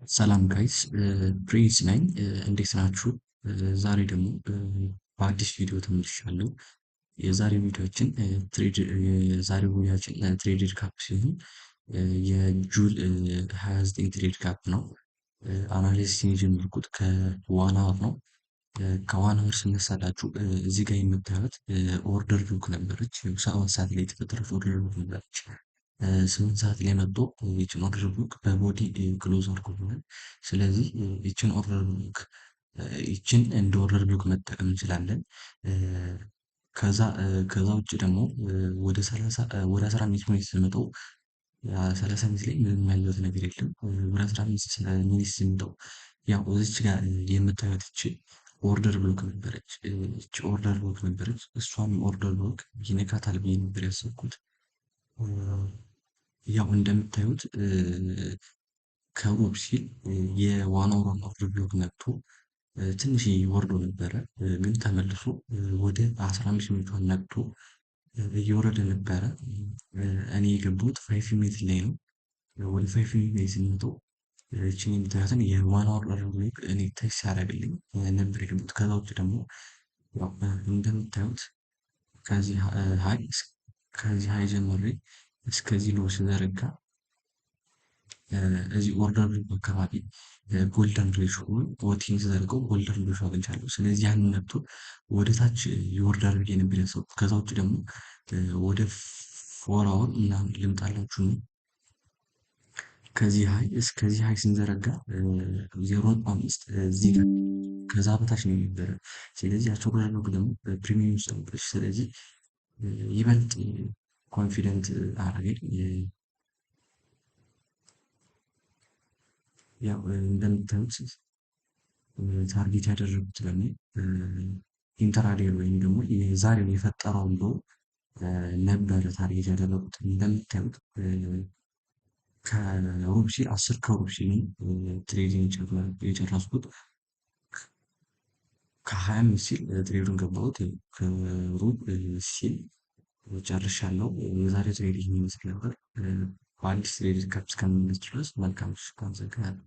ሰላም guys፣ ፕሪንስ ነኝ። እንዴት ናችሁ? ዛሬ ደግሞ በአዲስ ቪዲዮ ተመልሻለሁ። የዛሬው ቪዲዮችን trade የዛሬው ቪዲዮችን trade recap ሲሆን የ June 29 trade recap ነው። Analysis የጀመርኩት ከ 1 hour ነው። ከ 1 hour ስነሳላችሁ እዚህ ጋር የምታዩት order block ነበረች። 7 ሰዓት ላይ የተፈጠረች order block ነበረች። 8 ሰዓት ላይ መጥቶ ይችን order block በ body close አድርጎልናል። ስለዚህ ይችን order block ይችን እንደ order block መጠቀም እንችላለን። ከዛ ውጭ ደግሞ ወደ 30 ወደ 15 minute ስንመጣው 30 minute ላይ ምንም ያለሁት ነገር የለም። ወደ 15 minute ስንመጣው ያው እዚች ጋር የምታዩት ይቺ order block ነበረች። ይቺ order block ነበረች። እሷም order block ይነካታል ብዬ ነበር ያሰብኩት። ያው እንደምታዩት ከሩብ ሲል የ 1 hour order block ነክቶ ትንሽ ወርዶ ነበረ፣ ግን ተመልሶ ወደ 15 minute ቷን ነክቶ እየወረደ ነበረ። እኔ የገባሁት 5 minute ላይ ነው። ወደ 5 minute ላይ ስንመጣው ይችን የምታዩትን የ 1 hour order block እኔ touch ሲያደርግልኝ ነበር የገባሁት። ከዛ ውጭ ደግሞ ያው እንደምታዩት ከዚህ high ጀምሬ እስከዚህ low ስዘረጋ እዚህ order አካባቢ golden ratio OTE ን ስዘርገው golden ratio አግኝቻለሁ። ስለዚህ ያንን ነክቶ ወደ ታች ይወርዳል ብዬ ነበር ያሰብኩት። ከዛ ውጭ ደግሞ ወደ 4 hour ምናምን ልምጣላችሁ ነው። ከዚህ high እስከዚህ high ስንዘረጋ 0.5 እዚህ ጋር ከዛ በታች ነው የነበረ። ስለዚህ ያቸው order block ደግሞ premium ውስጥ ነበረች። ስለዚህ ይበልጥ confident አረገኝ። ያው እንደምታዩት target ያደረጉት ደግሞ intraday ወይም ደግሞ የዛሬው የፈጠረውን low ነበረ target ያደረጉት። እንደምታዩት ከሩብ ሲል 10 ከሩብ ሲል trading የጨረስኩት። ከ25 ሲል trade ኡን ገባሁት። ከሩብ ሲል ጨርሻለሁ። የዛሬው trade ይህን ይመስል ነበር። በአዲስ trade recap እስከምንገናኝ ድረስ መልካም ምሽት። አመሰግናለሁ።